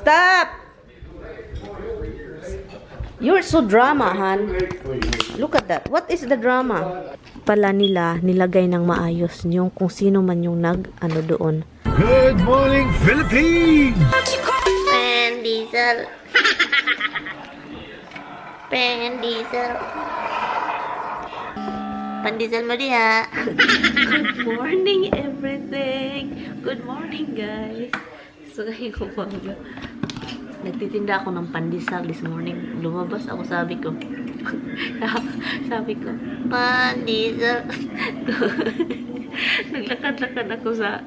Stop! You're so drama, Han. Look at that. What is the drama? Pala nila nilagay ng maayos yung kung sino man yung nag ano doon. Good morning, Philippines! Pan diesel. Pan diesel. Pandesal mo diha. Good morning, everything. Good morning, guys. So, ngayong umaga, nagtitinda ako ng pandesal this morning. Lumabas ako, sabi ko. Sabi ko, "Pandesal." Naglakad-lakad ako sa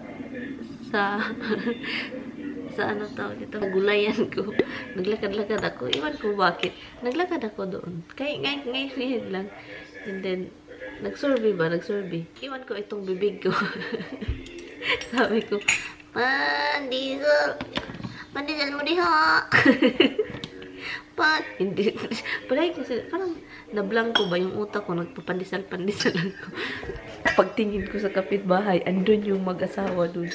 ano tawag dito, gulayan ko. Naglakad-lakad ako. Iwan ko bakit. Naglakad ako doon. Kaya ngayon, ngayon, ngayon lang. And then, nag-survey ba? Nag-survey. Iwan ko itong bibig ko. Sabi ko, "Pandesal. Pandesal mo diha." Pa, hindi. Palagi kasi, parang nablangko ba yung utak ko, nagpapandesal-pandesal lang ko. Pagtingin ko sa kapitbahay, andun yung mag-asawa dun.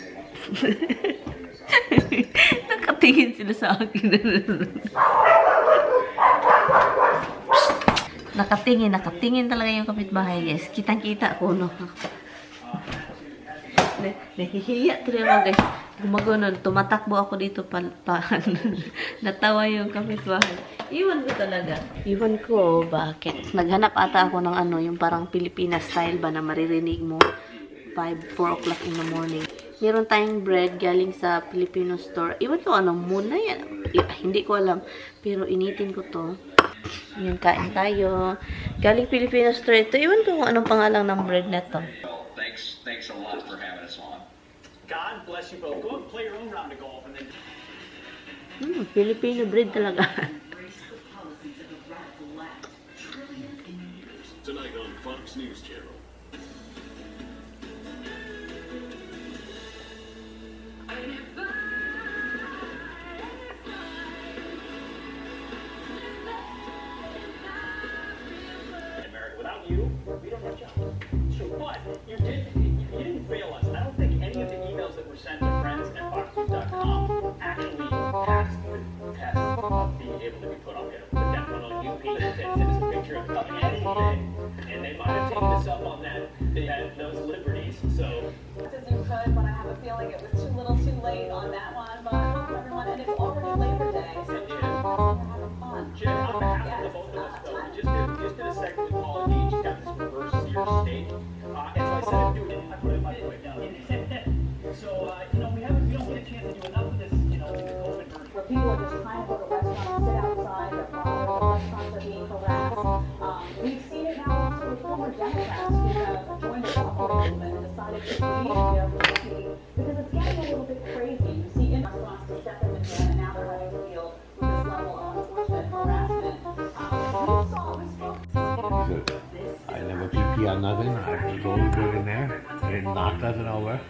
Nakatingin sila sa akin. Nakatingin, nakatingin talaga yung kapitbahay, guys. Kitang-kita ko, no? Nahihiya tuloy ako, guys. Gumagonon, tumatakbo ako dito pa natawa yung kapitbahay. Iwan ko talaga. Iwan ko, bakit? Naghanap ata ako ng ano, yung parang Pilipinas style ba na maririnig mo 5, 4 o'clock in the morning. Meron tayong bread galing sa Filipino store. Iwan ko ano, muna yan. Hindi ko alam. Pero initin ko to. Yan, kain tayo. Galing Filipino store ito. Iwan ko kung anong pangalan ng bread na to. Thanks, thanks a lot for having us on. God bless you both. Go and play your own round of golf and then Filipino bread talaga. Tonight on Fox News Channel. America. Without you, we don't have jobs. So, but you didn't fail us. I don't think any of the emails that were sent to friends@foxnews.com actually passed the test of being able to be put up here. Put that one on UP and send us a picture of anything. And they might have taken us up on those liberties. So As you could, but I have a feeling it was too little too late on that one. But welcome, everyone, and it's already Labor Day, so we're having fun. Jen, on behalf of the both of us, though, we just did a segment with Paula Deen. She's got this reverse Sears steak. And so I said I'd do it. I put it in my microwave now. So we don't get a chance to do enough of this in the COVID version. Where people are just trying to go to restaurants, sit outside, they're bothered, the restaurants are being harassed. We've seen it now also with former Democrats who have joined the Rockaway movement and decided to leave their party because it's getting a little bit crazy. You see in restaurants to step in the gym, and now they're having to deal with this level of unfortunate harassment. We spoke He said, "I never pee pee on nothing. I was always good in there. I didn't knock nothing over.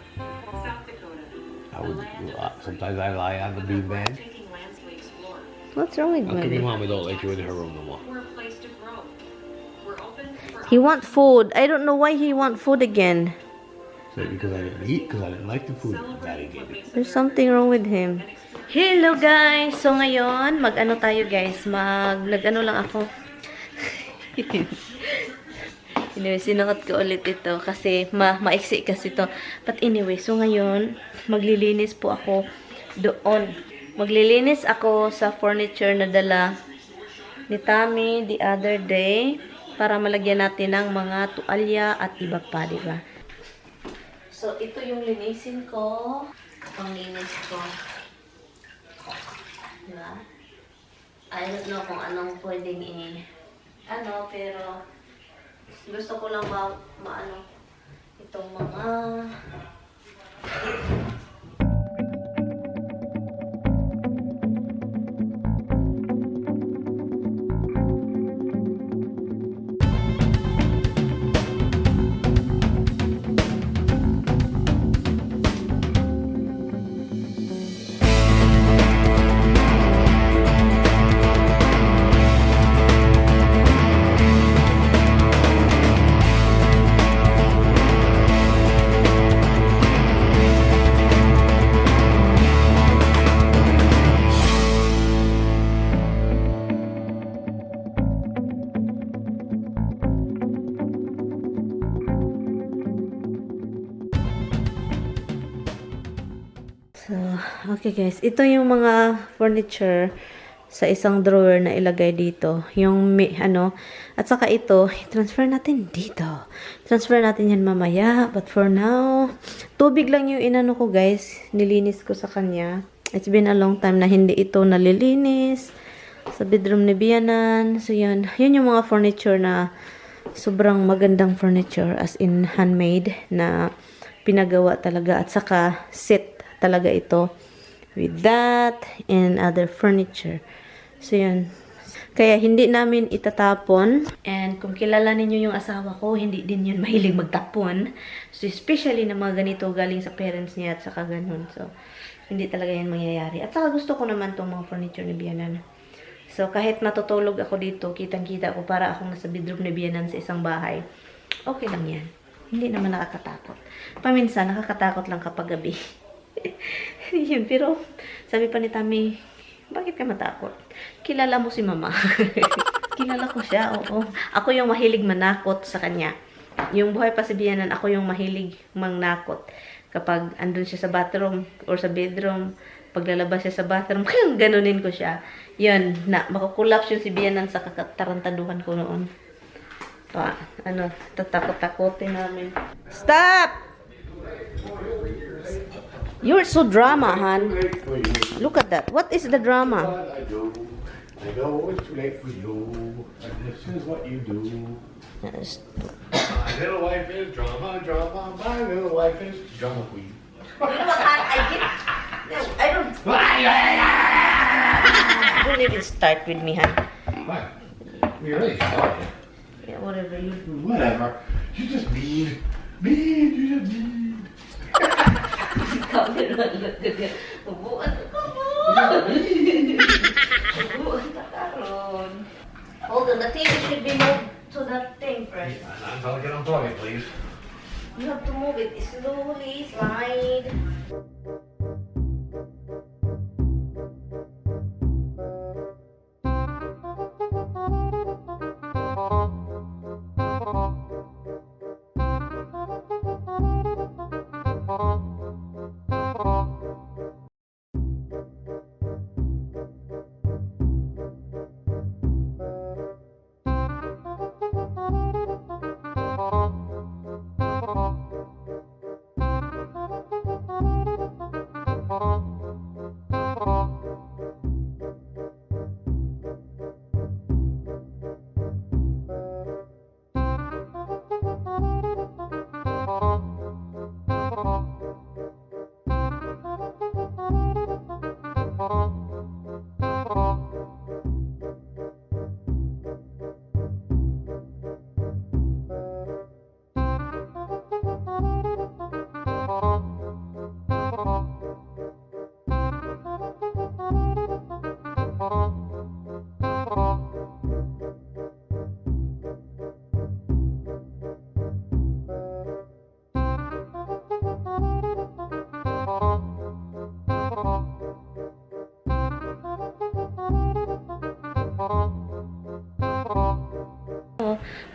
Sometimes I lie on the beanbag." What's wrong with How come Gwenny? your mama don't let you in her room no more? He want food. I don't know why he want food again. So because I didn't eat, because I didn't like the food Daddy gave me. There's something wrong with him. Hello, guys! So ngayon, mag-ano tayo, guys? Nag-ano lang ako. Anyway, sinuot ko ulit ito kasi maiksi kasi to. But anyway, so ngayon, maglilinis po ako doon. Maglilinis ako sa furniture na dala ni Tommy the other day para malagyan natin ng mga tualya at iba pa, di ba? So, ito yung linisin ko. Panglinis ko. Diba? I don't know kung anong pwedeng ano, pero gusto ko lang maano itong mga Okay guys, ito yung mga furniture sa isang drawer na ilagay dito. Yung ano, at saka ito, transfer natin dito. Transfer natin yan mamaya. But for now, tubig lang yung inano ko, guys. Nilinis ko sa kanya. It's been a long time na hindi ito nalilinis. Sa bedroom ni Bianan. So yun, yun yung mga furniture na sobrang magandang furniture, as in handmade na pinagawa talaga at saka set talaga ito with that and other furniture. So yun. Kaya hindi namin itatapon. And kung kilala ninyo yung asawa ko, hindi din yun mahilig magtapon. So especially na mga ganito galing sa parents niya at saka ganun. So hindi talaga yan mangyayari. At saka gusto ko naman tong mga furniture ni Bianan. So, kahit matutulog ako dito, kitang-kita ko para akong nasa bedroom ni Bianan sa isang bahay. Okay lang yan. Hindi naman nakakatakot. Paminsan, nakakatakot lang kapag gabi. Yun, pero sabi pa ni Tami, "Bakit ka matakot? Kilala mo si Mama." Kilala ko siya, oo. Ako yung mahilig manakot sa kanya. Yung buhay pa si Bianan, ako yung mahilig mangnakot. Kapag andun siya sa bathroom or sa bedroom, paglalabas siya sa bathroom, ganunin ko siya. Yun, na, makukulap yung si Bianan sa katarantaduhan ko noon. Pa, ano, tatakot-takotin namin. Stop! You're so drama, Han. Late for you. Look at that. What is the drama? What I do. I know it's too late for you. And this is what you do. My little wife is drama, drama. My little wife is drama queen. You know what, Han? I get... No, I don't... Don't even start with me, Han. What? We already started. Yeah, whatever you... Whatever. You just mean. Mean. You just mean. Camera, look at it. Ubuan ka mo! Ubuan ka karon. Hold on, the TV should be moved to that thing first. I'm gonna get unplug it, please. You have to move it slowly, slide.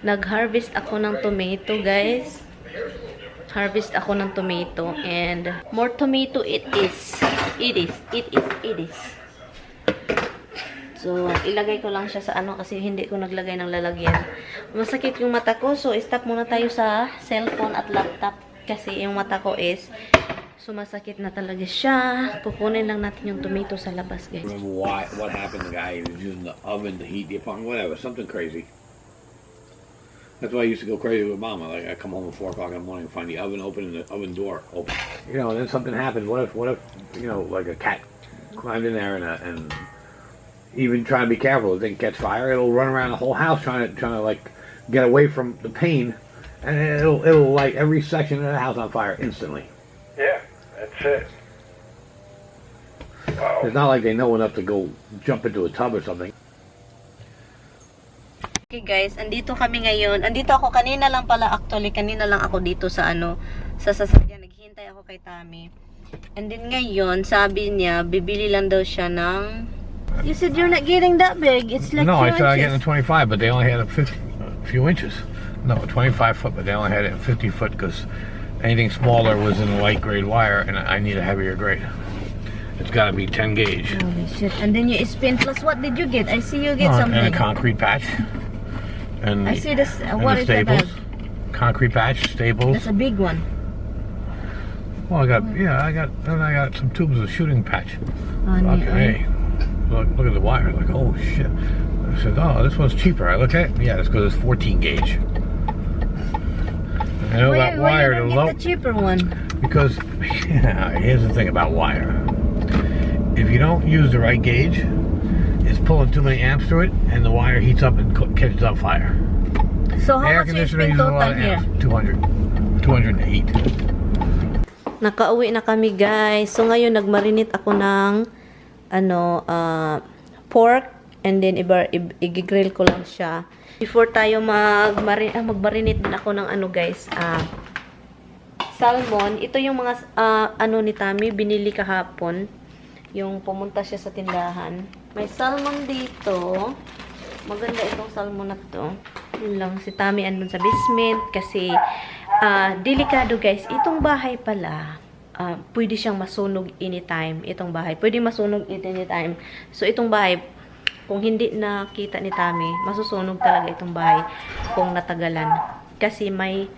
Nag-harvest ako ng tomato, guys. Harvest ako ng tomato and more tomato it is. It is, it is, it is. So, ilagay ko lang siya sa ano kasi hindi ko naglagay ng lalagyan. Masakit yung mata ko, so stop muna tayo sa cellphone at laptop kasi yung mata ko is sumasakit na talaga siya. Kukunin lang natin yung tomato sa labas, guys. Remember why? What happened? The guy was using the oven to heat the apartment. Whatever, something crazy. That's why I used to go crazy with Mama. Like, I come home at 4 o'clock in the morning and find the oven open and the oven door open. And then something happened. What if like a cat climbed in there and even trying to be careful, it didn't catch fire. It'll run around the whole house trying to like get away from the pain, and it'll light every section of the house on fire instantly. Yeah, that's it. Wow. It's not like they know enough to go jump into a tub or something. Okay guys, andito kami ngayon. Andito ako kanina lang pala, actually, kanina lang ako dito sa ano, sa sasakyan. Naghihintay ako kay Tami. And then ngayon, sabi niya, bibili lang daw siya ng... You said you're not getting that big. It's like No, I few said I get inches. a 25, but they only had a 50, a few inches. No, 25 foot, but they only had it in 50 foot because anything smaller was in the light grade wire, and I need a heavier grade. It's got to be 10 gauge. Holy shit. And then you spend, plus what did you get? I see you get And a something. concrete patch. And I see this, and what the is that staples. bag? Concrete patch, staples. That's a big one. Well, I got, yeah, I got, and I got some tubes of shooting patch. Oh, Okay, hey, look at the wire. Like, oh shit. I said, oh, this one's cheaper. I look at it, yeah, it's because it's 14 gauge. I know Why, that why you wire don't to get low the cheaper one? because yeah, here's the thing about wire. If you don't use the right gauge, it's pulling too many amps through it, and the wire heats up and catches on fire. So how Air much you conditioner spend uses a lot total of here? amps. 200, 208. Nakauwi na kami, guys. So ngayon nagmarinate ako ng ano pork and then iba i-grill ko lang siya. Before tayo magmarinate din ako ng ano, guys, salmon. Ito yung mga ano ni Tami binili kahapon. Yung pumunta siya sa tindahan. May salmon dito. Maganda itong salmon na to. Yun lang, si Tami andun sa basement kasi delikado, guys. Itong bahay pala, pwede siyang masunog anytime. Itong bahay, pwede masunog anytime. So, itong bahay, kung hindi nakita ni Tami, masusunog talaga itong bahay kung natagalan. Kasi may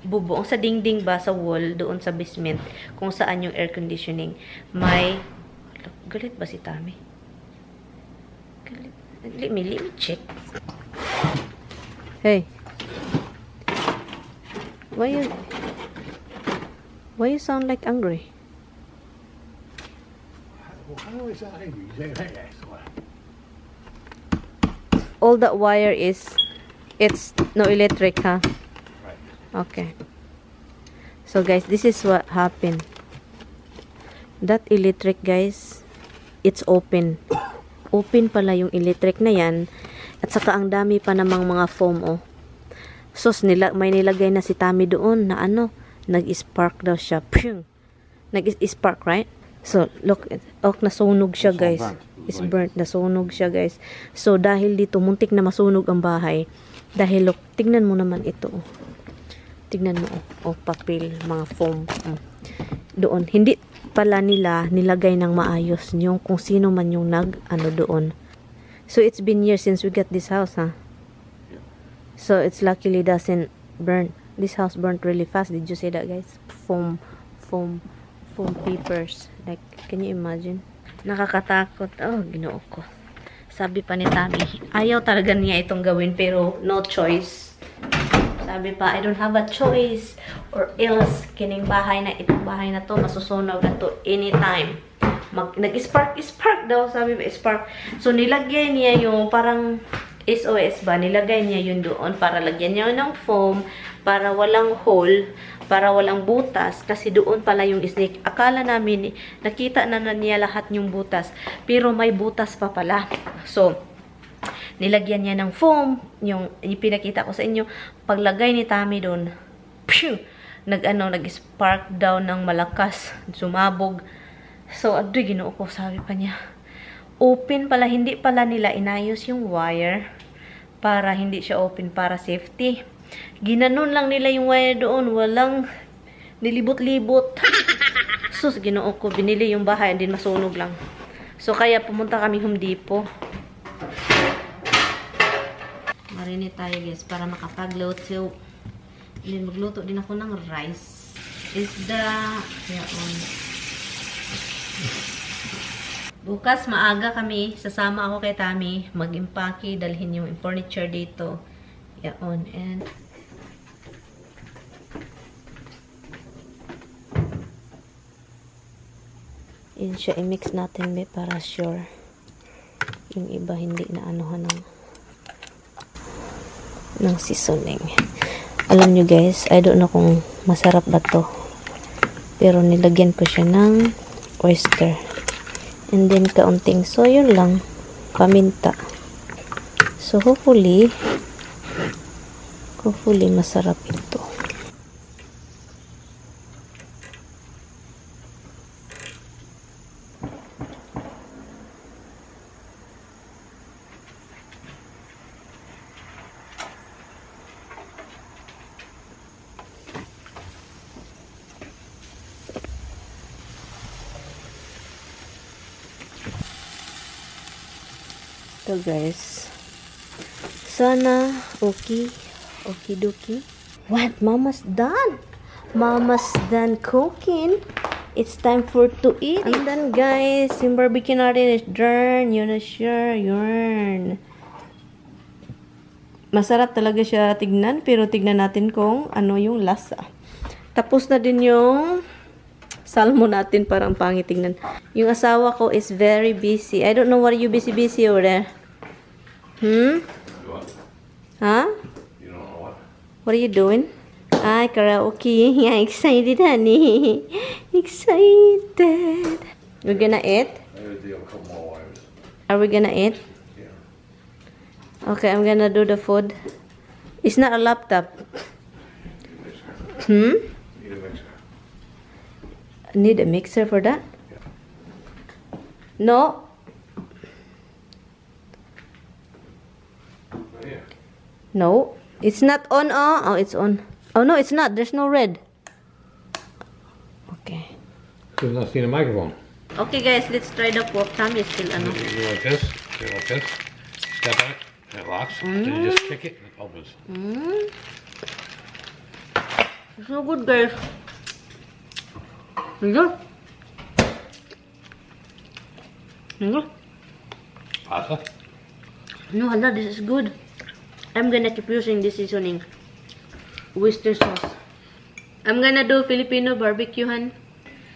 bubong sa dingding ba, sa wall, doon sa basement, kung saan yung air conditioning. May, galit ba si Tami? Galit. Let me check. Hey. Why you sound like angry? Well, how do I sound angry? You say, hey, so what? All that wire is, it's no electric, huh? Right. Okay. So guys, this is what happened. That electric, guys, it's open. Open pala yung electric na yan. At saka ang dami pa namang mga foam, oh. Sus, may nilagay na si Tami doon na ano, nag-spark daw siya. Phew! Nag-spark, right? So, look, oh, nasunog siya, It's all guys. burnt. It's burnt. Nasunog siya, guys. So, dahil dito, muntik na masunog ang bahay. Dahil, look, tignan mo naman ito, oh. Tignan mo, oh, oh, papel, mga foam. Doon. Hindi pala nila nilagay ng maayos yung kung sino man yung nag, ano doon. So, it's been years since we got this house, huh? So, it's luckily doesn't burn. This house burnt really fast. Did you see that, guys? Foam, foam, foam papers. Like, can you imagine? Nakakatakot. Oh, Ginoo ko. Sabi pa ni Tami, ayaw talaga niya itong gawin, pero no choice. Sabi pa, I don't have a choice or else kining bahay na itong bahay na to masusunog na to anytime. Nag-spark, spark daw, sabi pa, spark. So, nilagyan niya yung parang SOS ba, nilagay niya yun doon para lagyan niya ng foam, para walang hole, para walang butas, kasi doon pala yung snake. Akala namin, nakita na niya lahat yung butas, pero may butas pa pala. So, nilagyan niya ng foam, yung ipinakita ko sa inyo, paglagay ni Tami doon, phew, nag-spark daw ng malakas, sumabog. So, adoy, Ginoo ko, sabi pa niya. Open pala, hindi pala nila inayos yung wire para hindi siya open, para safety. Ginanon lang nila yung wire doon, walang nilibot-libot. Sus, Ginoo ko, binili yung bahay and then masunog lang. So, kaya pumunta kami Home Depot. Marinate tayo, guys, para makapagluto. And then, magluto din ako ng rice. Isda. Yaon. Bukas, maaga kami. Sasama ako kay Tami. Mag-impake. Dalhin yung furniture dito. Yaon. And yun siya. I-mix natin, be, para sure. Yung iba hindi na anuhan ng seasoning. Alam nyo, guys, I don't know kung masarap ba to. Pero nilagyan ko siya ng oyster. And then, kaunting soy lang. Paminta. So, hopefully, masarap ito. Ito, guys. Sana okay. Okie dokie. What? Mama's done. Mama's done cooking. It's time for to eat. And then, guys, yung barbecue natin is done. Yun na siya. Yun. Masarap talaga siya tignan, pero tignan natin kung ano yung lasa. Tapos na din yung salmon natin, parang pangit tignan. Yung asawa ko is very busy. I don't know what are you busy busy over there. What? Huh? You don't know what? What are you doing? Ay, karaoke. Yeah, excited, honey. Excited. We're gonna eat? I gotta deal with a couple more wires. Are we gonna eat? Yeah. Okay, I'm gonna do the food. It's not a laptop. Hmm? Need a mixer. Need a mixer for that? No. Right here. No. It's not on. Oh, it's on. Oh, no, it's not. There's no red. Okay. We've not seen a microphone. Okay, guys, let's try the pork. Tommy is still ano. You do like this. You do like this. Step on it, and it locks. Then you just kick it, and it opens. It's so good, guys. Good. Good. Pasta? No, hala, this is good. I'm gonna keep using this seasoning. Oyster sauce. I'm gonna do Filipino barbecue, han.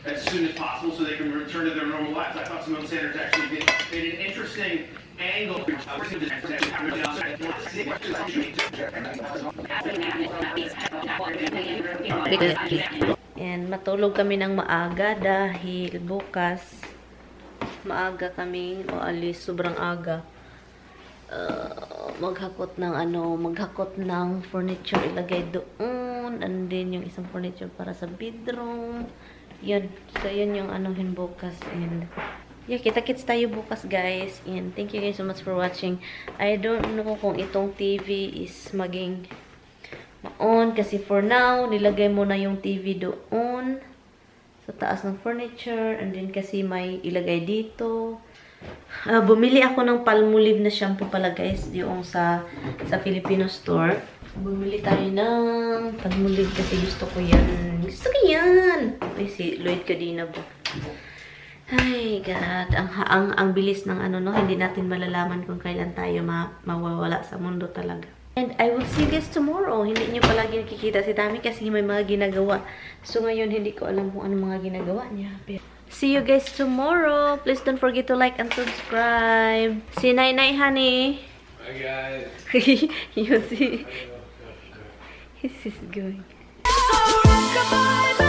As soon as possible so they can return to their normal lives. I thought Symone Sanders actually did, made an interesting angle. And matulog kami ng maaga dahil bukas maaga kaming aalis, sobrang aga. Maghakot ng ano, maghakot ng furniture ilagay doon, and then yung isang furniture para sa bedroom. Yun. So, yun yung anuhin bukas. And, yeah, kita-kits tayo bukas, guys. And thank you guys so much for watching. I don't know kung itong TV is maging ma-on. Kasi for now, nilagay mo na yung TV doon sa taas ng furniture. And then kasi may ilagay dito. Bumili ako ng Palmolive na shampoo pala, guys. Yung sa Filipino store. Bumili tayo ng Palmolive kasi gusto ko yan. Gusto ko yan! Ay, si Lloyd Cadena ba? Ay, God. Ang bilis ng ano, no? Hindi natin malalaman kung kailan tayo mawawala sa mundo talaga. And I will see you guys tomorrow. Hindi niyo palagi nakikita si Tami kasi may mga ginagawa. So, ngayon, hindi ko alam kung anong mga ginagawa niya. Pero, see you guys tomorrow. Please don't forget to like and subscribe. See, night night, honey. Hi, guys. You see? This is going. So rockabye.